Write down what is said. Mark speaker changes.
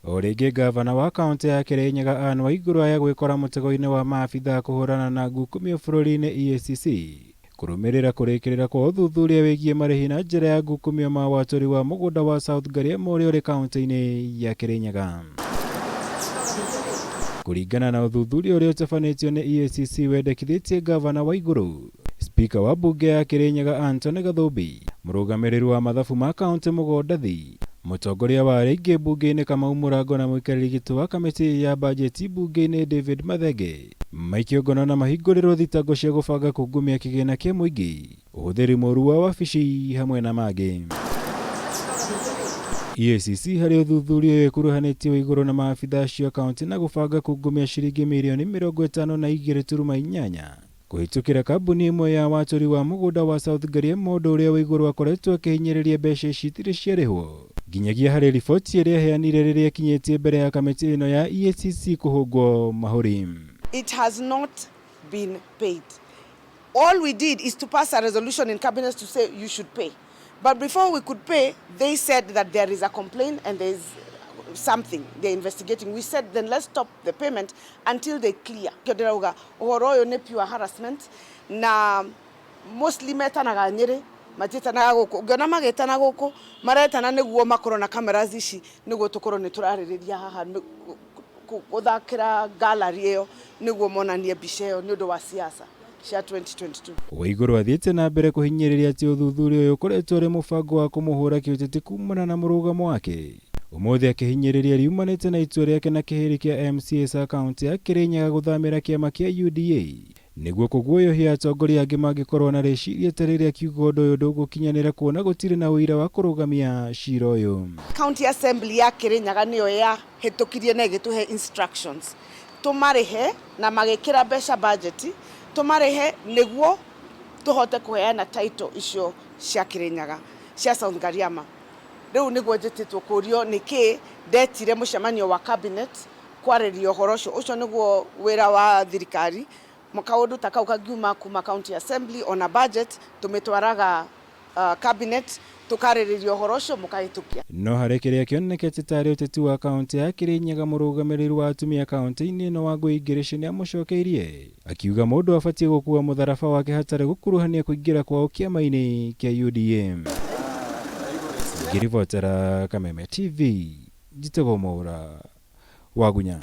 Speaker 1: O rĩngĩ ngavana wa kaũntĩ ya Kĩrĩnyaga Anne Waigũrũ aya gwĩkora mũtego-inĩ wa maabithaa kũhũrana na ngukumio bũrũri-inĩ EACC kũrũmĩrĩra kũrĩkĩrĩra kwa ũthuthuria wĩgiĩ marĩhi na njĩra ya ngukumio ma watũri wa mũgũnda wa South Ngariama ũrĩa ũrĩ kaũntĩ-inĩ ya Kĩrĩnyaga. Kũringana na ũthuthuria ũrĩa ũtabanĩtio nĩ EACC wendekithĩtie ngavana Waigũrũ, Spika wa mbunge ya Kĩrĩnyaga Anthony Gathũmbi, mũrũgamĩrĩri wa mathabu ma kaũntĩ Mũgondathi, Mũtongoria wa arĩa aingĩ mbunge-inĩ Kamau Mũrango na mũikarĩri gĩtĩ wa kamĩtĩ ya bajeti mbunge-inĩ David Mathenge maikio ngono na mahingũrĩrwo thitango cia gũbanga kungumia kĩgĩna kĩa mũingĩ, ũhũthĩri mũru wa wabici hamwe na mangĩ. EACC harĩ ũthuthuria ũyũ ĩkuruhanĩtie Waigũrũ na maabitha acio a kaũntĩ na gũbanga kungumia ciringi mirioni 58.8 Kũhĩtũkĩra kambuni ĩmwe ya watũri wa mũgũnda wa South Ngariama ũndũ ũrĩa Waigũrũ akoretwo akĩhinyĩrĩria mbeca ici itirĩ ciarĩhwo nginyagia harĩ riboti ĩrĩa aheanire rĩrĩa ekinyĩtie mbere ya kamĩtĩ ĩno ya EACC kũhũngwo mahũri.
Speaker 2: It has not been paid. All we did is to pass a resolution in cabinet to say you should pay. But before we could pay, they said that there is a complaint and there is something they're investigating. We said then let's stop the payment until they clear. Ndĩrauga ũhoro ũyũ nĩ pure harassment na mostly metanaga Nyĩrĩ, matiĩtanaga gũkũ. Ũngĩona magĩtana gũkũ, maretana nĩguo makorwo na cameras ici nĩguo tũkorwo nĩ tũrarĩrĩria haha gũthakĩra gallery ĩyo nĩguo monanie mbica ĩyo nĩ ũndũ wa siasa cia 2022.
Speaker 1: Waigũrũ athiĩte na mbere kũhinyĩrĩria atĩ ũthuthuria ũyũ ũkoretwo ũrĩ mũbango wa kũmũhũra kĩũteti kumana na mũrũgamo wake. Ũmũthĩ akĩhinyĩrĩria riumanĩte na itua rĩake na kĩhĩri kĩa MCAs a kaũntĩ ya Kĩrĩnyaga gũthamĩra kĩama kĩa UDA nĩguo kũguoyohia atongoria angĩ mangĩkorwo na rĩciria ta rĩrĩa, akiuga ũndũ ũyũ ndũgũkinyanĩra kuona gũtirĩ na ũira wa kũrũgamia cira ũyũ.
Speaker 2: County Assembly ya Kĩrĩnyaga nĩyo yahĩtũkirie na ĩgĩtũhe instructions tũmarĩhe na magĩkĩra mbeca budget tũmarĩhe nĩguo tũhote kũheana title icio cia Kĩrĩnyaga cia South Ngariama. Rĩu nĩguo njĩtĩtwo kũrio nĩkĩ ndetire mũcemanio wa cabinet kwarĩria ũhoro ũcio. Ũcio nĩguo wĩra wa thirikari. Kaũndũ ta kau kangiuma kuma county assembly ona budget tũmĩtwaraga cabinet tũkarĩrĩria ũhoro ũcio mũkahĩtũkia.
Speaker 1: No harĩ kĩrĩa kĩonekete tarĩ ũteti wa kaũntĩ ya Kĩrĩnyaga, mũrũgamĩrĩri wa atumia kaũntĩ-inĩ ĩno Wangũi Ngĩrĩci nĩamũcokeirie akiuga mũndũ abatiĩ gũkua mũtharaba wake hatarĩ gũkuruhania kũingĩra kwao kĩama-inĩ kĩa UDA. Ngĩribotera Kameme TV, njĩtagwo Mwaũra Wagunya.